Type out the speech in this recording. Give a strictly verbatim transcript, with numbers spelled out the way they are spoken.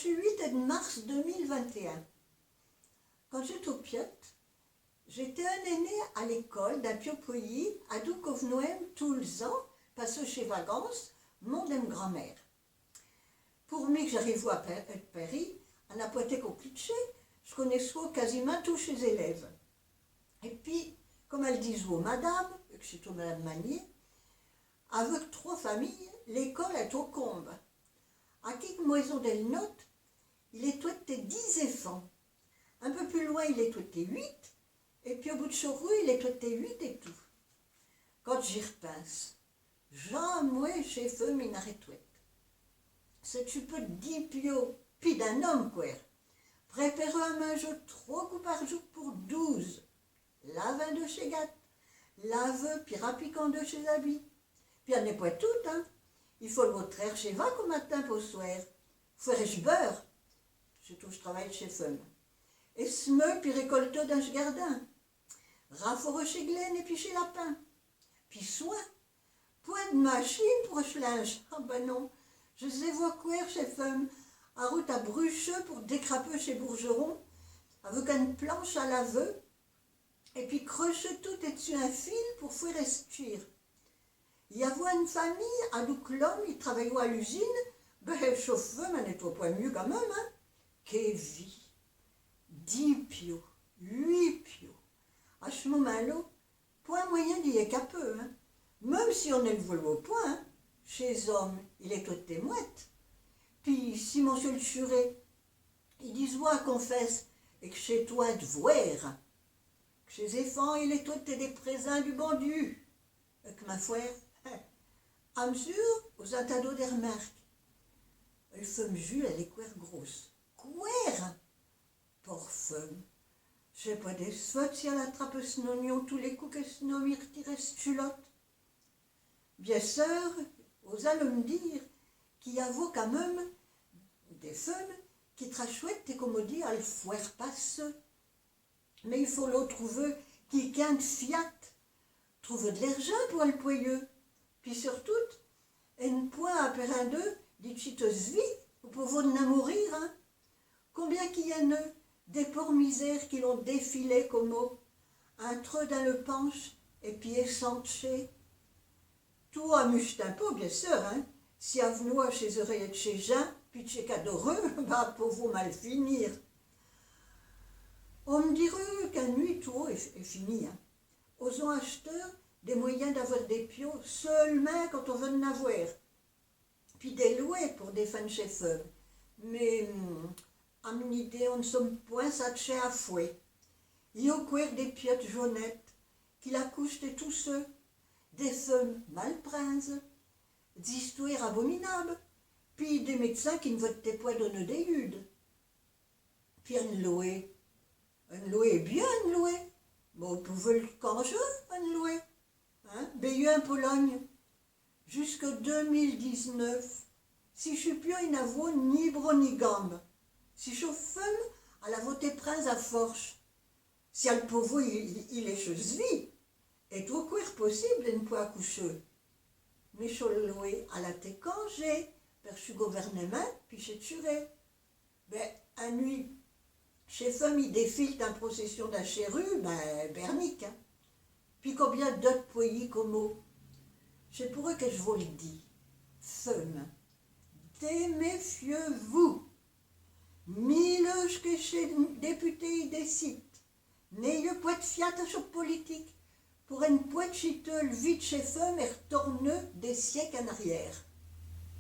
Huit ed mars deux mille vingt et un. Quand j'étos piète, j'étos innénée à l'école d'un piot poyis, adou qu'o v'noait tous les ans passer chés vagances, mon ed m'grand-mère. Pour mi, qu'j'arrivoais à Pè-, à Péry, à n'a point été compliqué, j'connoissoais quasimint tous chés élèves. Et pis, comme al disoait madame, que ch'étot madame Magnier, avec trois familles, l'école étot combe. À quéque maison del note, il étoait dix éfants. Un peu pus loin, il étoait huit, et pis au bout d'cha rue, il étoait huit étou. Quand j'y r'pinse, jamais chés femmes i n'arrêtoait. C'étot pus dix piots, pis d'un homme, quoère. Préparer à minger trois coups par jour pour douze. Laver deux chés gates, laver pis rapiquer deux chés habits. Pis à n'est point tout, hein. I folloait traire chés vaques au matin p'au soir, foaire ech beurre, ch'étot ch'travail d'chés femmes, ech semer pis récolter dins ch'gardin, raforer chés glaines et pis chés lapins. Pis soin, point d'machine pour ech linge. Ah ben non, j'les voais quoère chés femmes, à route à brucher pour décraper chés bourgerons, avec eune planche à laver, et pis crocher tout d'sus un fil pour foaire ech tchir. I avoait eune famille, adou qu'l'homme i travailloait à l'usine, ben, chauffeur, mais n'étoait point miux quand même, hein. Qué vie ! Dix piots, huit piots. À ch'momint-lo, point moyen d'y écapper, hein. Même si on n'el vouloait point, hein, chés hommes, il étoait des mouettes. Pis si monsieur l'curé, i disoait à confesse, et que ch'étoait d'voir, que chés éfants, il étoait des présints du bon Diu, et que ma foaire, hein, à m'sure, os intindoait des r'marques. El femme Jules, alle est quoère grosse. Quoère ! Pauvre femme. Ch'est pas des sfeutes si alle attrape s'n ognon tous les coups que s'n homme i r'tire ech culotte. Bien sûr, os allez m'dire qu'i avoait quand même des femmes qui trachoaient, comme on dit, à l'foaire passer. Mais i folloait trouver quéqu'un d'fiat, trouver d'l'argint pour al poyer. Pis surtout, ne point apprinde ed ch'ti ech vie, ou pour vos d'nin mourir, hein. Combien qu'i y in a des pauvres miséres qui l'ont défilé comme eau, un treu dins leu panche et pis ech santé. Tout amuche-t-in peu, bien sûr, hein. Si à v'noir chés oreilles ed chés gins, pis chés cadoreux, bah, pour vos mal finir. On m'dira qu'in nuit tout est, est fini, hein. Os ont achteure des moyens d'avoir des piots seulemint quand on veut d'n'avoir. Pis des lois pour définde chés feuves. Mais, hum, à m'n idée, on n'sommes point satchés à fouet. I o quoère des piots d'jeunettes, qu'il accouch'tent tout seuls, des feuves mal prinses, des histoires abominables, pis des médecins qui n'veul'tent point donner des ludes. Pis eune loe. Eune loe est bien, eune loe. Mais on pouvait l'canger, eune loe. Hein ? Bé, i a eu in Pologne, jusqu'in deux mille dix-neuf, si ches pios i n'avoaient ni bros ni gambes, si ches femmes, alle avoaient été prinses à forche, si alle povoait y, y, y laicher s'vie, étoait quoère possibe d'ne point accoucher. Mais chol loe, alle a été cangée per chu gouvernemint, pis chés curés. Bé, in nuit, chés femmes i défil'tent in procession dins chés rues, bé, Bernique, hein. Pis combien d'autes poyis comme eau. Ch'est pour eux que j'vos l'dis. Femmes, déméfiez-vous. Mille ech'que chés députés i décid'tent, n'ayez point d'fiat à chés politiques, pour ne point ch'ter l'vie d'chés femmes et r'tourner des siècles in arrière.